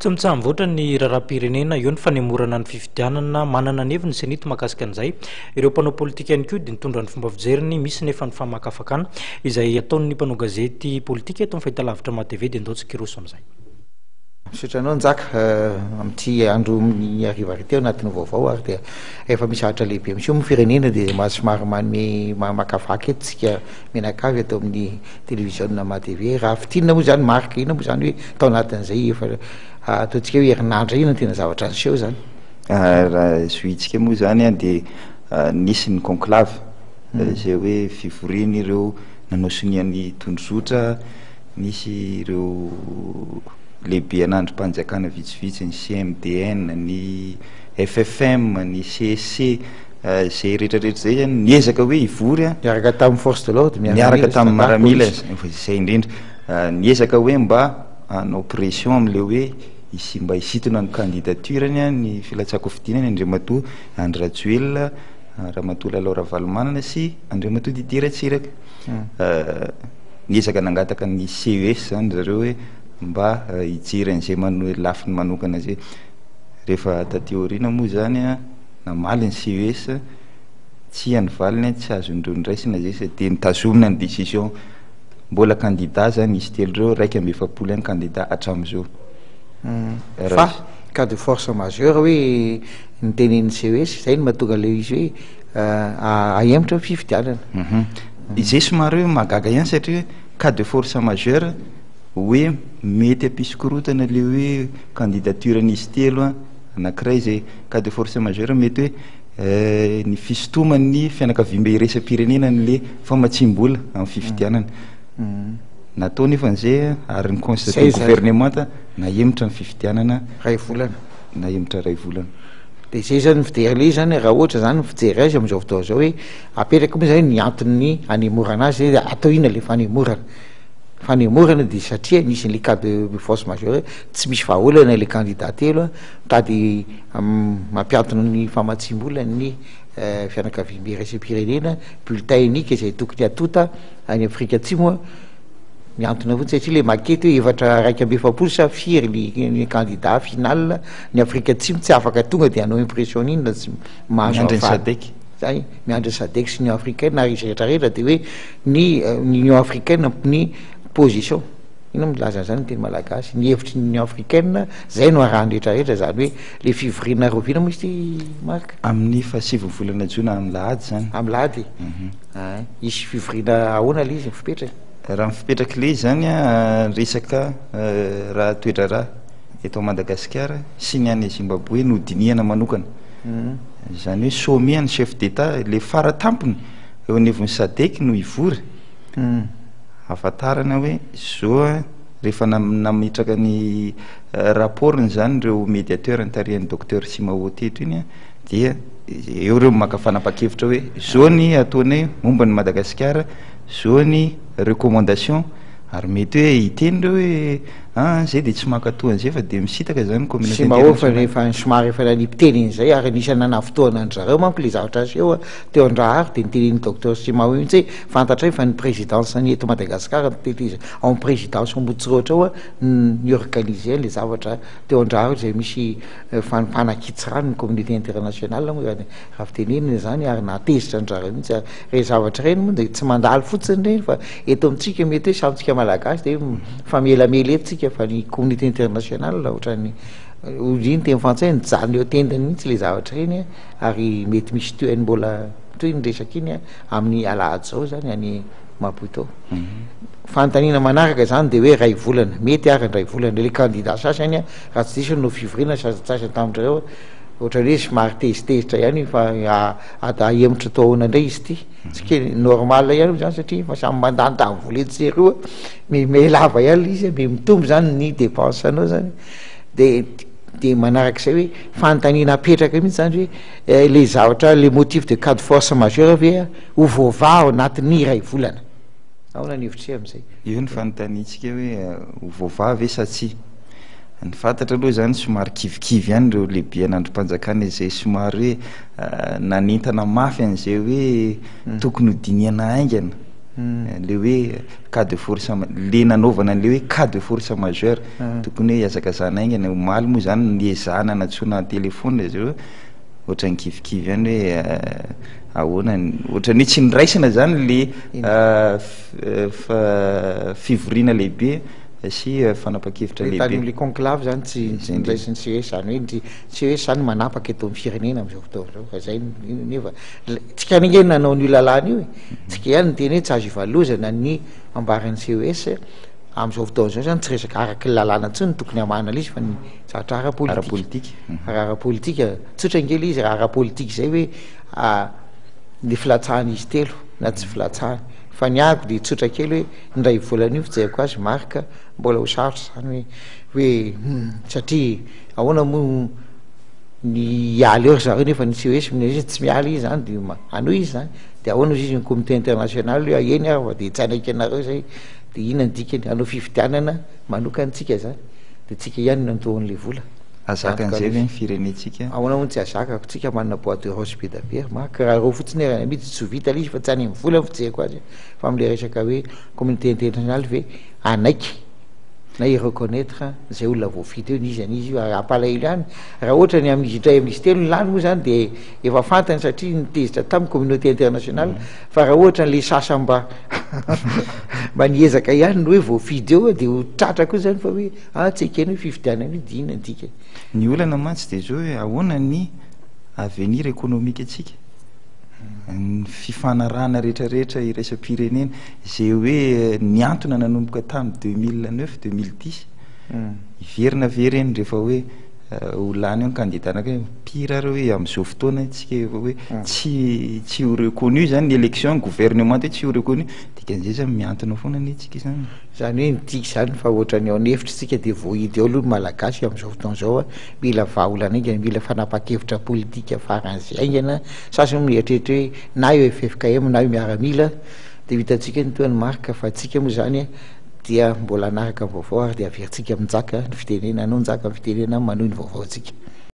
Tsy mitsaha-mivoatra ny raharaham-pirenena, eo ny fanemorana ny fifidianana, manana ny heviny ny Cenit mahakasika an'izay. Ireo mpanao politika ihany koa dia nitondra ny fomba fijeriny, misy nefa ny famakafakana izay ataon'ny mpanao gazety politika eto amin'ny fahitalavitra MATV dia ndao tsy kiroso amin'izay. Misaotra anao Njaka amin'ity andro ny hariva ity ao anatin'ny vaovao ary dia rehefa misy zavatra lehibe miseho moa firenena dia mba somary manome mamakafaka eto tsika mianakavy eto amin'ny televiziona MATV. Raha fintinina moa izany marika inona moa izany hoe tao anatin'izay efa ataontsika hoe herinandro inona tena zavatra niseho izany? Raha zohintsika moa izany dia nisy ny conclave izay hoe fivorian'ireo nanao sonia ny tondrozotra, nisy ireo lehibe an'andrim-panjakana vitsivitsy, ny CMDN, ny FFM, ny CSC, izay rehetrarehetra izay zany niezaka hoe hivory a. Niaraka tamin'ny force de l'ordre, miaraka tamin'ny miaramila, izay indrindra. Niezaka hoe mba hanao pression amin'ilay hoe hisy mba hisintona ny candidature-ny ny filatsahan-kofidinany Andriamatoa Andry Rajoelina, Ramatoa Lalao Ravalomanana sy Andriamatoa Didier Ratsiraka. Niezaka nangataka ny CES zany zareo hoe mba hijery an'izay mano- lafiny manokana izay. Rehefa taty aoriana moa zany a, namaly ny CES, tsia ny valiny, tsy azon'ireo noraisina izay sa dia notazomina ny décision. Mbola candidat zany izy telo ireo, 41 ihany candidat hatramin'izao. Fa cas de force majeure hoe notenenin'ny CES, izay no mahatonga ilay izy hoe ahemotra ny fifidianana. Izay somary hoe mahagaga ihany satria hoe cas de force majeure hoe mety hampisy korontana ilay hoe candidature-n'izy telo an, anankiray izay cas de force majeure mety hoe ny fisintoman'ny fianakaviambe iraisam-pirenena an'ilay famatsiam-bola amin'ny fifidianana. Natao nefa an'izay ary ny constater gouvernemanta nahemotra ny fifidianana. Ray volana. Nahemotra ray volana. Dia izay zany ny fijery ilay izy zany raha ohatra zany ny fijery azy amin'izao fotoana izao hoe apetraka moa zany ny anton'ny hanemorana azy hoe atao inona ilay fanemorana. Fanemorana dia satria nisy an'ilay cas de force majeure tsy misy vahaolana ilay candidat telo a, mitady mampiantona ny famatsiam-bola ny fianakaviambe iraisam-pirenena, bulletin unique izay tokony hatonta any Afrika Atsimo a, mihantona fotsiny satria le maquette hoe efatra 41 sa firy ny ny candidat final ny Afrika Atsimo tsy afaka tonga de hanao impression an'iny raha tsy mahazo Miandry ny SADC. Zay, miandry ny SADC sy Union africaine ary izay rehetra rehetra de hoe ny ny Union africaine ny position, inona milaza an'izany ny teny malagasy, ny hevitry ny Union africaine zay no arahan'ny rehetra rehetra, zany hoe le fivoriana rahoviana moa izy ity Marc? Amin'ny fahasivin'ny volana jona amin'ny lahady zany. Amin'ny lahady? Ein, hisy fivoriana ahoana ilay izy ny fipetrany? Raha ny fipetrak'ilay izy zany an, resaka raha toe-draharaha eto Madagasikara sy ny any Zimbabwe no dinihana manokana. Izany hoe sommet an'ny chef d'Etat, ilay fara tampony eo anivon'ny SADC no hivory. Ahafantarana hoe zao an, rehefa nametraka ny rapport-ny izany ireo médiateur notarihan'ny docteur Simao teto iny an, dia eo ireo maka fanapahan-kevitra hoe zao ny ataonay momba an'i Madagasikara, zao ny recommandation ary mety hoe hiteny ireo hoe ah zay dia tsy mankatoa an'izay fa dia misintaka izany ny communauté Simao fa rehefa somary efa nanipy teny an'izay ary anisan'ny nanafotoana an-dry zareo manko ilay zavatra niseho teo Andraharo dia notenenin'ny docteur Simao mihitsy hoe fantatray fa ny présidence ny eto Madagasikara no teteza ao amin'ny présidence Ambohitsirohitra ao no ni-organiser an'ilay zavatra teo Andraharo izay misy Mpanakitsirano ny communauté internationale moa izany raha fitenenina izany ary nahatezitra an-dry zareo mihitsy ary ireny zavatra ireny moa dia tsy mandalo fotsiny ireny fa eto amintsika mety hoe samy tsika malagasy dia mifamelamela eto tsika fa ny communauté internationale ohatran'ny hoy ny teny frantsay mijanona eo an-tendany mihitsy ilay zavatra ireny ary mety misy tohiny mbola mitohy ny resaka iny amin'ny alahady izao izany any Maputo. Fanontaniana manaraka izany dia hoe iray volana, mety ary ny iray volana, ilay candidat sasany raha tsy diso no fivoriana sasantsasany tamin-dry ohatran'ny hoe somary tezitezitra ihany fa ahemotra atao ahoana indray izy ity, tsy kely normal ihany moa izany satria efa samy mandany vola etsy sy eroa, miha lava ihany ilay izy, miha mitombo izany ny dépense anao izany, de de manarak'izay hoe fanontaniana apetraka mihitsy izany hoe ilay zavatra le motif de cas de force majeure ve ho voavaha ao anatin'ny iray volana? Ahoana ny hevitr'ise amin'izay? Eo ny fanontaniantsika hoe ho voavaha ve sa tsia? Ny fantatra aloha izany somary kivikivy ihany ireo lehiben'andrim-panjakana izay somary hoe nanentana mafy an'izay hoe tokony ho dinihana haingana. Le hoe cas de force, le nanaovana an'le hoe cas de force majeure, tokony hoe hihazakazahana haingana. Omaly moa zany niezahana nantsoina an-téléphone zareo, ohatran'ny kivikivy ihany hoe ahoana, ohatran'ny hoe tsy niraisina zany le fivoriana lehibe sy fanapahan-kevitra Le tany lehibe. am'le conclave zany tsy Zay indrindra. niraisin'ny CES, zany hoe ny CES zany manapaka eto amin'ny firenena am'izao fotoana zao, fa zay nefa tsika anie nanao an'io lalàna io e, tsika ihany ny teny hoe tsy azo ivalozana ny ambaran'ny CES am'izao fotoana zao. Zany tsy resaka araky ny lalàna intsony no tokony hamahana ilay izy, fa ny zavatra ara-politika. Ara-politika. Raha ara-politika tsotra ange ilay izy, raha ara-politika zay hoe ny filatsahan'izy telo na tsy filatsahany, fa ny ahako de tsotra kely hoe indray volana io fijeriko azy marika mbola ho sarotra zany hoe satria ahoana moa ny hialy eo ry zareo, nefa ny CES izy tsy mialy izy zany, de hanohy izy zany, de ahoana izy ny comité international hoe eny ary fa de tsy hanaiky anareo zay, de inona ny dikany? Hanao fifidianana manokana tsika zany, de tsika ihany no antohan'le vola. Azakan'izay ve ny firenentsika? Ahoana moa tsy azakako? Tsika manana bois de rose be da be ry Marc, raha reo fotsiny ary amidy tsy ho vita le izy, fa tsy any amin'ny vola ny fijeriko azy, fa am'le resaka hoe communauté internationale ve hanaiky na hi-reconnaître zay olona voafidy eo, n'iza n'iza io. Ary ampalahelo ihany raha ohatra ny amin'izy indray amin'izy telo ny lany moa zany de efa fantany satria nitezitra tamin'ny communauté internationale, fa raha ohatra n'le sasa mba niezaka ihany ny hoe voafidy eo, de ho tratra koa zany fa hoe tsy ekena hoe fifidianana io, de inona ny dikany? Ny olana mantsy de zao hoe ahoana ny avenir économique antsika, ny fifanarahana rehetrarehetra iraisam-pirenena zay hoe niantona nanomboka tamin'ny 2009, 2010, hiverina ve reny rehefa hoe ho lany eo ny candidat anankiray? Pire ary hoe am'izao fotoana tsika efa hoe tsy ho reconnu zany ny élection, gouvernement ty tsy ho reconnu, dikan'izay zany miantona foana anie tsika zany. Zany hoe midika zany fa ohatrany ao an'efitra tsika de voahidy ao aloha ny malagasy am'izao fotoana zao a, mila vahaolana haingana, mila fanapahan-kevitra politika faran'izay haingana. Sasany mieritreritra hoe na eo FFKM na eo miaramila de ho hitantsika ny toa ny marika, fa tsika moa zany a dia mbola hanaraka ny vaovao ary de averintsika aminjaka ny fitenena anao njaka ny fitenena manohy ny vaovaontsika.